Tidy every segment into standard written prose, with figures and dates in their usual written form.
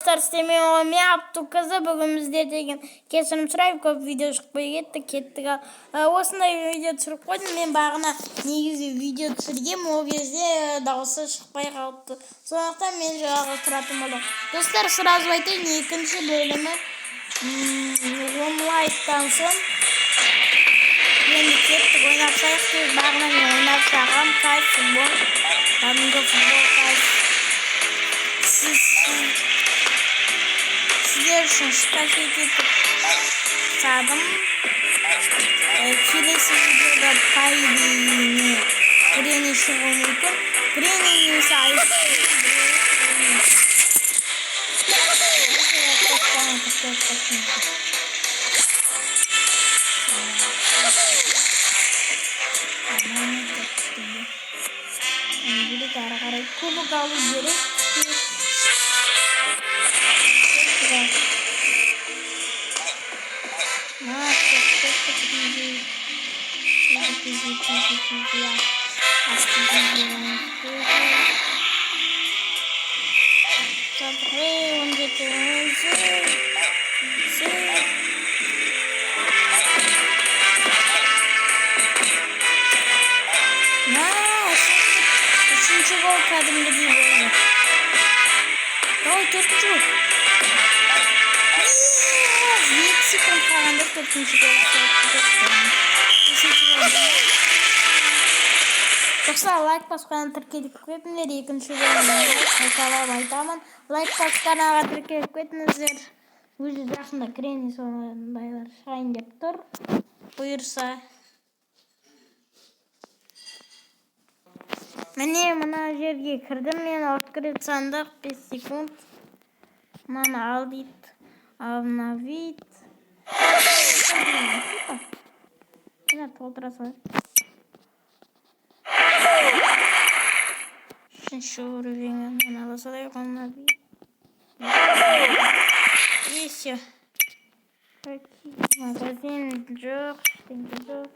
Достар, сіздермен мен, Абдуқызы. Бүгін біздер деген кешірім сұраймын, көп видео шықпай кетті, кеттік. Ал осындай видео түсіріп қойдым. Мен бағана негізі видео түсіргенмін, ол кезде дауысы шықпай қалыпты. Сондықтан мен жаңағы тұратын болдым. Достар, сразу айтайын, екінші бөлімі 10 лайктан соң. Енді кеттік, ойнап шығайық деп. Бағана мен ойнап шығамын, кайф, футбол, кәдімгі футбол, кайф. Сіздер үшін скачать етіп тастадым. Келесі видеода, по идее, Гренни шығуы мүмкін. Гренни немесе Айс. Керек, ары қарай кубок алу керек. Кеттік. На, кеттік, изи. Изи, изи, изи, изи. Асты изи. 17, 18. На, үшінші гол кәдімгідей болды. Давай, төртінші гол. 2 секунд қалғанда төртінші гол соғып кетті. Бесінші гол. Жақсы, лайк басып, тіркеліп кетіңдер. Екінші бөлімді қайталап айтамын. Лайк басып, каналға тіркеліп кетіңіздер. Өзі жақында Гренни, сондайлар шығайын деп тұр. Бұйырса. Міне, мына жерге кірдім мен, открыть сандық, 5 секунд. Мынаны ал дейді. Обновить. Мына толтыра салайық. Үшінші уровень, мына ала салайық, обновить. И все. Магазин жоқ, ештеңе жоқ.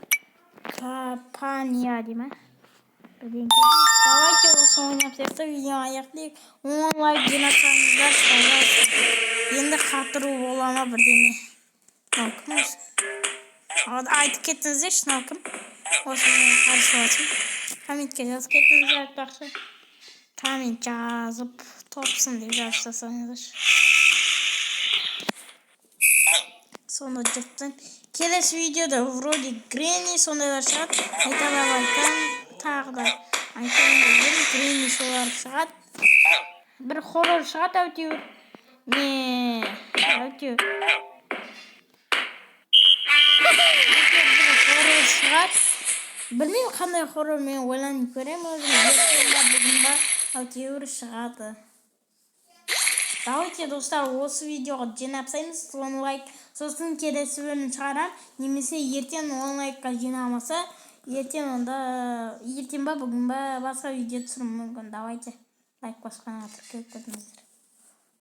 Компания дей ма? Бірдеңке. Давайте осы ойнап сияқты видео аяқтайық. 10 лайк жинасаңыздар, пожалуйста. Енді қатыру бола ма бірдеме? Мынау кім осы? Айтып кеттіңіздерші, мынау кім? Осы мен қарсы. Комментке жазып кетіңіздер, айтпақшы. Коммент жазып, топсың деп жазып тастаңыздаршы. Сонда жұрттың. Келесі видеода вроде Гренни, сондайлар шығады. Қайталап айтамын, тағы да айтайын дегенім, Гренни, солар шығады. Бір хоррор шығады әйтеуір. Не, әйтеуір. Әйтеуір бір хоррор шығады. Білмеймін, қандай хоррор, мен ойланып көремін өзім. Ертең ба, бүгін ба, әйтеуір шығады. Давайте, достар, осы видеоға жинап тастаймыз 10 лайк. Сосын келесі бөлім шығарамын. Немесе ертең 10 лайкқа жинамаса, ертең онда, ертең ба, бүгін ба, басқа видео түсіруім мүмкін. Давайте, лайк басқанға тіркеліп кетіңіздер.